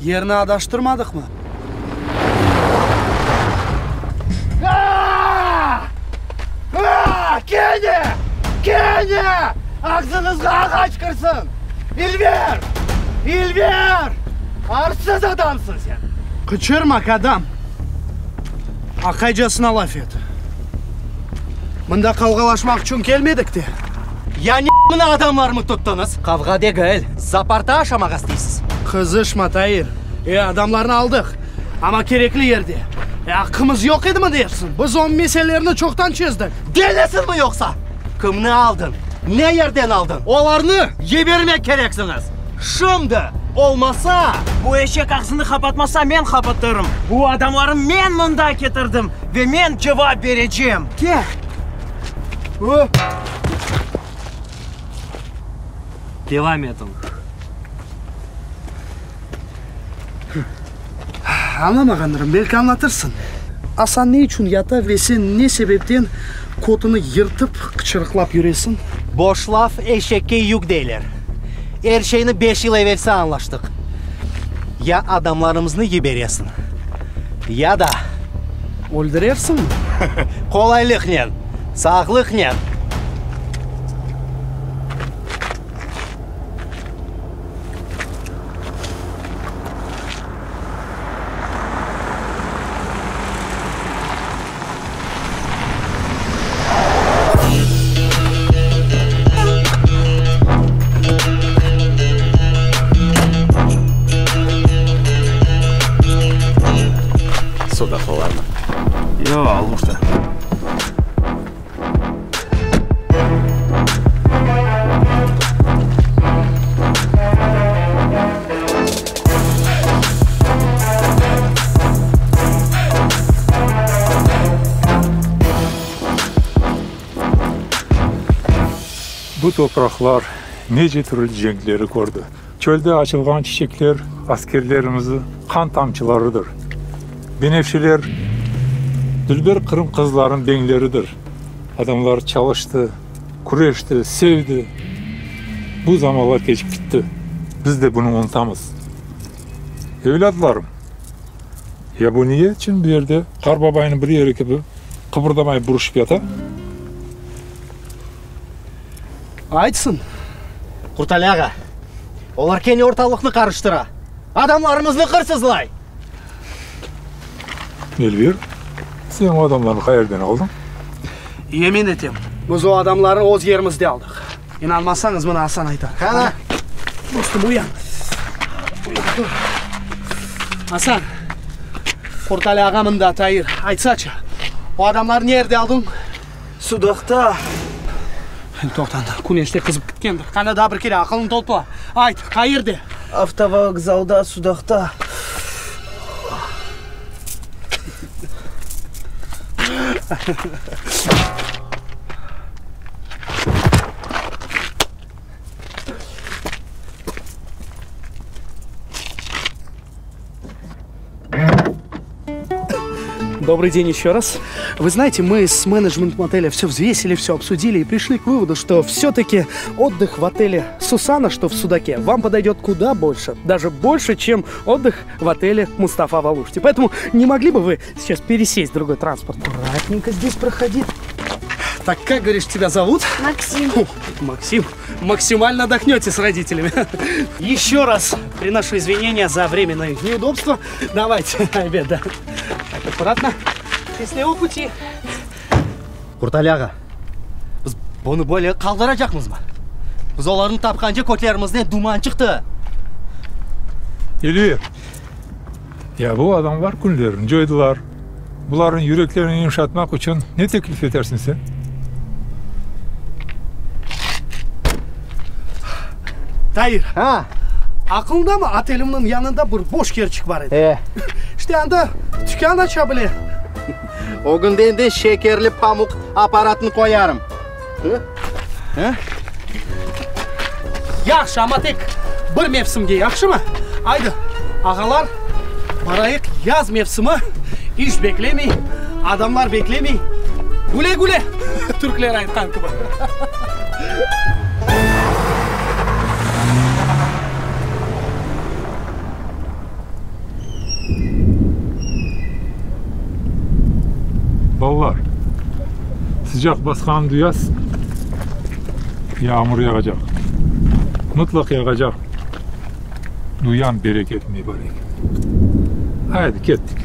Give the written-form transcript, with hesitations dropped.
Yerni adaştırmadıqmı? Kene! Kene! Ağzıñızğa ağaç kirsin! İlver! İlver! Arsız adamsıñ sen! Qıçırma, kadâm! Aqaycasına laf et. Mında qavğalaşmaq içün kelmedik de. Ya ne mına adamlarmı tuttıñız? Qavğa degil, zaparta aşamağa isteysiz. Qızışma, Tair. E, adamlarnı aldıq. Amma kerekli yerde. E, aqqımız yoq edimi dersiñ? Biz o meselelerni çoqtan çezdik. Delisiñmi yoqsa? Kimni aldıñ? Ne yerden aldıñ? Olarnı yibermek kereksiñiz! Şimdi! Olmasa! Bu eşek ağzını qapatmasa, men qapatırım. Bu adamlarnı men mında ketirdim ve men cevap berecem. Ke! Ö! Devam etiñ. Añlamağandırım, belki añlatırsıñ. Asan ne içün yata ve sen ne sebepten kotını yırtıp qıçırıqlap yüresiñ? Boş laf eşekke yük deyler. Er şeyni beş yıl evelsi añlaştıq. Ya adamlarımıznı yiberesiñ, ya da. Öldürersiñmi? Qolaylıqnen, sağlıqnen. Sudaqlılarmı? Yoq, Aluşta. Bu topraqlar nice türlü cenkleri kördi. Çölde açılğan çiçekler askerlerimizi qan tamçılarıdır. Benefşeler dülber qırım qızlarınıñ beñleridir. Adamlar çalıştı, küreşti, sevdi. Bu zamanlar keçip gitti. Biz de bunı unutamız. Evlâdlarım, ya bu niye içün bu yerde qarbabaynıñ bir yeri kibi qıbırdamay buruşıp yata? Aytsın. Qurtali ağa, olar kene ortalıqnı qarıştıra, adamlarımıznı qırsızlay. Elvir, sen o adamlarnı qayerden aldıñ? Yemin etem, biz o adamlarnı öz yerimizde aldıq. İnanmasañız, mına Asan aytar. Qana? Dostum, uyan. Uyan, tur. Asan, Qurtali ağa mında, Tair, aytsaçı, o adamlarnı ne yerde aldıñ? Sudaqta. Toqtan, küneşte qızıp kitkendir. Qana, daa bir kere aqılını topla. Ayt, qayerde? Avtovokzalda, Sudaqta. Добрый день еще раз. Вы знаете, мы с менеджментом отеля все взвесили, все обсудили и пришли к выводу, что все-таки отдых в отеле Сусана, что в Судаке, вам подойдет куда больше. Даже больше, чем отдых в отеле Мустафа в Алуште. Поэтому не могли бы вы сейчас пересесть в другой транспорт? Аккуратненько здесь проходи. Так как, говоришь, тебя зовут? Максим. Фу, Максим, максимально отдохнете с родителями. Еще раз приношу извинения за временное неудобство. Давайте, обед, да. Так, аккуратно. Счастливого пути. Qurtali ağa, biz bunı böyle qaldıracaqmızmı? Biz olarnı tapqance kötlerimizden duman çıqtı. Elvir, ya bu adamlar künlerini coydılar. Bularnıñ yüreklerini yımşatmaq içün ne teklif etersiñ sen? Tair, Ha? aqlıñdamı, otelimniñ yanında bir boş yerçik bar edi? E. İşte anda tükân aça bile. Ögünden de şekerli pamuq apparatını qoyarım. Yahşı, amma tek bir mevsimge, yahşımı? Aydı, ağalar, barayıq, yaz mevsimi, iş beklemey, adamlar beklemey. Güle-güle, türkler aytqan kibi. Balalar, sıcaq basqanını duyasızmı? Yağmur yağacaq. Mıtlaq yağacaq. Duyam bereket mübarek. Aydı, kettik.